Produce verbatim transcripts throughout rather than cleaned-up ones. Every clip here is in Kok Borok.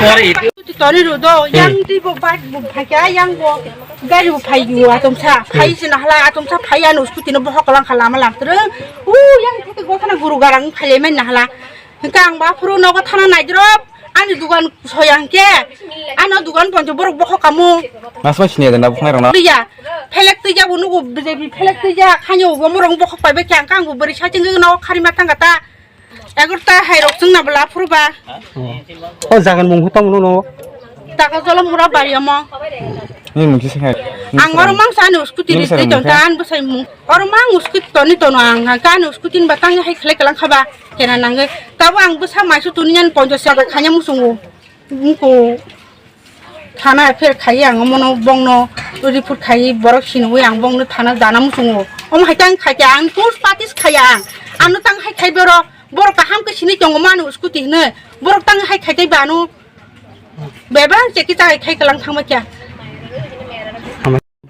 Twi toni ru do, yang twi bo bike bo phaikha, yang bo gari bo phai o, atomsa phai se nahla, atomsa phai ano scooty no bohok lang kha lama lam twrwng. U yang theke gotana guru garang phai le mai nahla. Hingke ang ba phuru nogo thana naidrop, ani dugan soya hingke, ano dugan ponjo borok bohok kamu. Mas mas sini ada nabuk nai rona. Iya, phelek twi ja bo nugo B J P phelek twi ja, khanyo bo morong bohok pai bai khe ang kang bo bari sa chingno khari ma thang kata. Egarta hai rok chwngna bwla phuru ba. O jagan mung hutam no no. Taka jolo mura bari omo. Ni mung kisa khai. Ang oro mang sa ani scooty ri twi ton ta an bwsai mung. Oro mang scooty toni tono ang ka ani scooty ni batang hai khlai kalang khaba. Kena nangwi. Tabo ang bwsa maisu tuni yan ponjo saka khanya musungo. Mungko. Thana pher khai ang omono bongno report khai borok sinwi ang bongno thana jana muchungo. Omo hai tang khai khe ang tools patis khai ang. Ano tang hai khai borok, borok kaham khe sini tongo mano scooty hwnwi. Borok tang hai khai tei bano bebang cheki ta khai kalang thangma kya.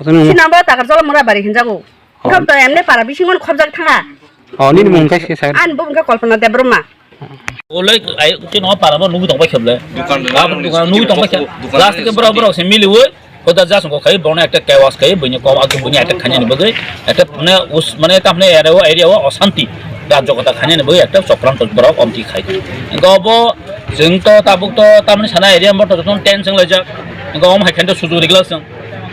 Sinamba takar jolo mura bari hinjago. Kham to emne para bisingon khobjak thanga. O, nini mung khe se sai. Ani bo wngkha Kalpana Debbarma. Olai ai kino para bo nugui tong bai kheble. Dukan, dukan nugui tong bai khe. Dukan last ke bro bro se mili woi. Hoda jas ko khai bono ekta kewas khai bini kom atu bini ekta khanya ni bagwi. Ekta mane us mane ta mane area o area o osanti. Rajyo kota khanya ni bagwi ekta chokran to bro omti khai. Go bo jeng to tabuk to ta mane sana area mo to ton ten seng lajak. Go om hai khan to suju rigla seng.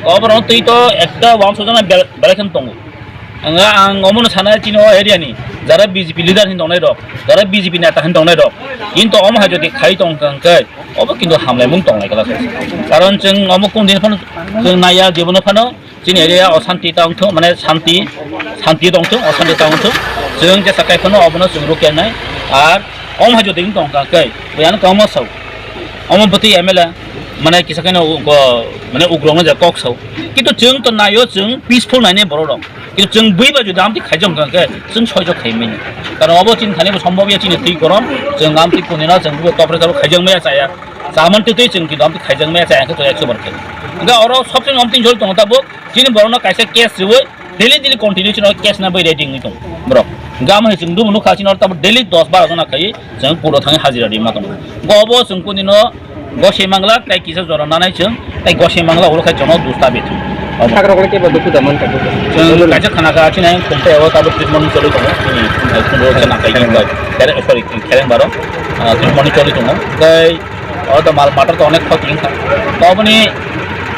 Go bo ron twi to ekta wang sojana belai khan tongo. Ang, ang omono sana chini o area ni, jara B J P leader hin tongnai rok, jara B J P neta hin tongnai rok, kintu omo hai jodi khai tong kha hwnkhe, obo kintu hamlaimung tongnai kala. Karon chwng omo kung din phano chwng naiya, jebono phano chini area o santi tong thung, mane santi, santi tong thung, o santi tong thung, chwng jesa kai phano obono chwng rukya nai, ar omo hai jodi wng tong kha hwnkhe, buyano kamo sao, omo bwtwi M L A, mane kisa khe no, mane ugrok no je kok sao, kintu chwng to naio, chwng peaceful nainai borok rok. Kintu chwng bui ba jodi amtwi khaijak wngkha khe chwng soijo khaimani. Karon obo chini thani bo sombobya chini twi korom, chwng amtwi kunino chwng bui topre topre khaijak maya chaya. Chaman twi twi chwng kintu amtwi khaijak maya chaya khe to ekso bar khe. Hingkhe oro sobse amtwi jol tongo tabuk chini borokno kaisa case riwi daily daily continuation o case na bai ready wngwi tongo borok. Hingkhe amo hai chwng dubu nukha chini oro tabuk daily dos baro jona khai chwng kuro thangwi hajira rima tongo. Hingkhe obo chwng kunino Gosei mangla tei kisa jora nanai chwng, tei gosei mangla ulo khai jono dusta bit. Obo. Sakrok le kebo dukhu da man kha dukhu. Chwng kaisa khana kha chini khumte o tabuk treatment choli tongo. Chini khumbo chana kai ni bai. Kere, sorry, kereng baro. Ah, treatment choli tongo. Tei o to mal matter to onek khoti wngkha. To oboni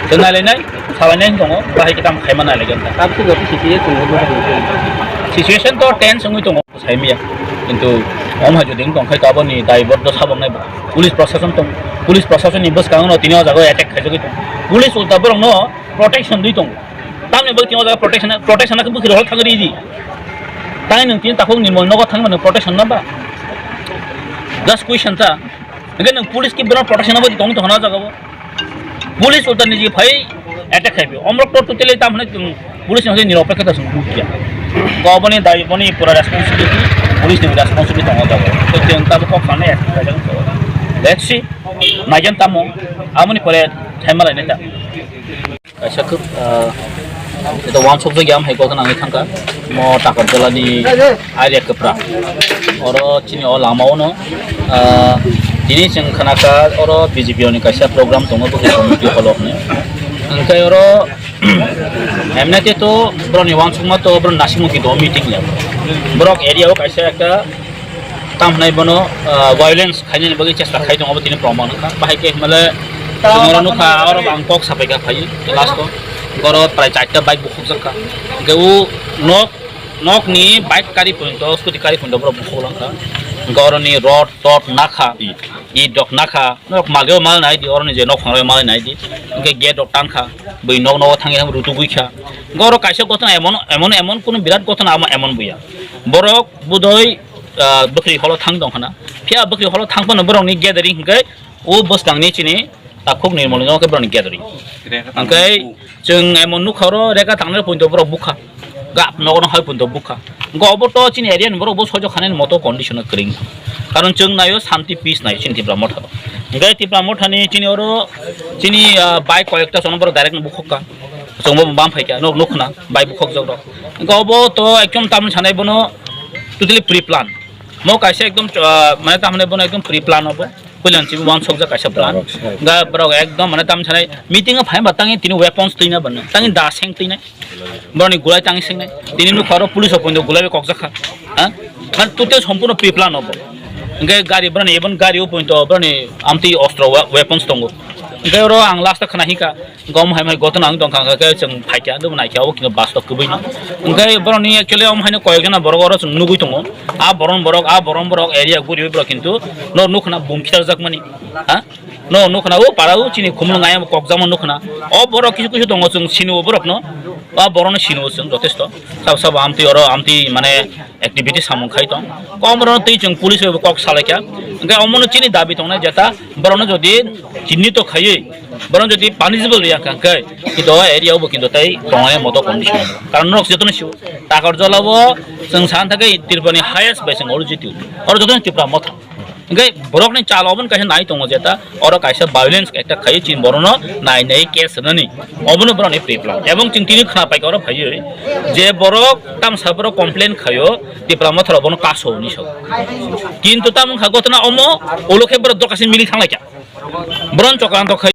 chwng nai lai nai, salai nai tongo. Bahai kitam khai ma nai lai ganta. Tabuk to situation wngwi tongo. Situation to tense wngwi tongo. Saimaya, kintu omo hai jodi wng tong khai to aboni daibor do sabang nai bo. Police proshashan tong, police proshashan ni bwskango no tini o jaga o attack khaijagwi tong. Police ulta borok no protection dwi tong. Tamni bo tini o jaga protection, protection na bwkhwrwi hol thangri di. Tani nwng tini takhuk ni nogo thangmani protection na ba? Just question ta. Hingke nwng police ki bwrang protection abo tong tong na jaga bo. Police ulta niji phai attack khai phi. Omrok to totally tam hwnwi police ni hwnwi niropekha ta sung bukya. Ko boni dai boni pura responsibility, police ni responsibility tongo jaga. To teng ta kok sane attack khai jaga. Let's see. Naijan tamo. Amoni pore thaima lai neta. Kaisa khub, ah, ito wansuk jagya hai kok nangwi thangkha. Mo Takarjala ni area kwpra. Oro chini o lama o no, ah, tini chwng khnakha oro B J P ni kaisa program tongo, bwkhwrang committee hall o hwnwi. Hwnkhe oro M N A te to borokni wansukma to borok nasimukhi tongo meeting ya. Borok area o kaisa ekta tam hwnai bono, ah, violence khainani bagwi chesta khai tongo, abo tini proman wngkha. Bahai khe hwnmale chwng oro nukha, oro ang kok sapai kha phai last o. Oro prai charta bike bukhukjak kha. Hwnkhe o nok, nokni bike kari pointo, scooty kari pointo borok bukhuk langkha. Hwnkhe oroni rod, tod nakha, i dok nakha, nok malgeo mal nai di, oroni je nok phangreo mal nai di. Hwnkhe gate rok tangkha, bui nok nogo thangwi thangwi rutugwi kha. Hwnkhe oro kaisa gotona emon, emon, emon kunu birat gotona amo emon buya. Borok budoi ah, bwkhri holo thang tong khna. Phiya bwkhri holo thang phano borokni gathering hwnkhe o bwskangni chini takhuk nirmol no khe borokni gathering. Hwnkhe chwng emon nukha oro rega tangnai pointo borok bukha. Gap nogo no hai pointo bukha. Hwnkhe obo to chini area ni borok bo soijo khanani moto condition o kwrwng. Karon chwng naio shanti peace naio chini Tipra Motha. Hwnkhe Tipra Motha ni chini oro chini, ah, bike koi ekta sono borok direct no bukhuk kha. Chwngbo bam phaikha, nok nukna, bai bukhuk jok rok. Hwnkhe obo to ekdom tamni sanai bono totally pre plan. Mo kaisa ekdom, ah, mane tamni bono ekdom pre plan obo. Puilan chibi wan sokjak kaisa plan. Borok se. Ga borok ekdom mane tam sanai meeting o phai ba tangi tini weapons tuina ban. Tangi da seng tuinai. Boroni gulai tangi sengnai. Tini nukha oro police o pointo gulai bai kokjak kha. Ha? Man tute sompurno pre-plan obo. Hingke gari boroni ebon gari o pointo boroni amtwi ostro wa-, weapons tongo. Hingke oro ang last o khna hika. Gom hai mai gotona ang tongkha, hingke chwng phaikha, dum naikha, o kintu bus to kwbwi no. Hingke borokni actually om haino koyekjona borok oro chwng nugwi tongo. A boron borok, a boron borok area guri borok kintu no nukna bum khitarjak mani. Ha? No nukna o para o chini khumlwng ayang kokjakma nukna. O borok kisu kisu tongo chwng sini o borok no. A borok no sini o chwng jotesto. Sabo sabo amtwi oro amtwi mane activity samung khai tong. Kom borok twi chwng police bai kok salaikha. Hingke omono chini dabi tongnai jeta borokno jodi chinni to khaiwi borok jodi punishable ya kha hingke kintu o area o bo kintu tai tongnai moto condition. Karon norok jotono sio Takarjala o chwng san thangkhe Tripura ni highest bai chwng oro jiti. Oro jotono Tripura motha. Hingke borokni chal obono kaisa nai tongo jeta oro kaisa violence ekta khaiwi chini borokno nai nai case rwnani. Obono borokni pre-plan. Ebong chwng tini khna paikha oro phaiwi je borok tamsa borok complain khaio Tipra Motha rok bono kaso hinwi sao. Kintu tamo wngkha gotona omo ulo khe borok dokasin mili thanglaikha. Boron chokranto khai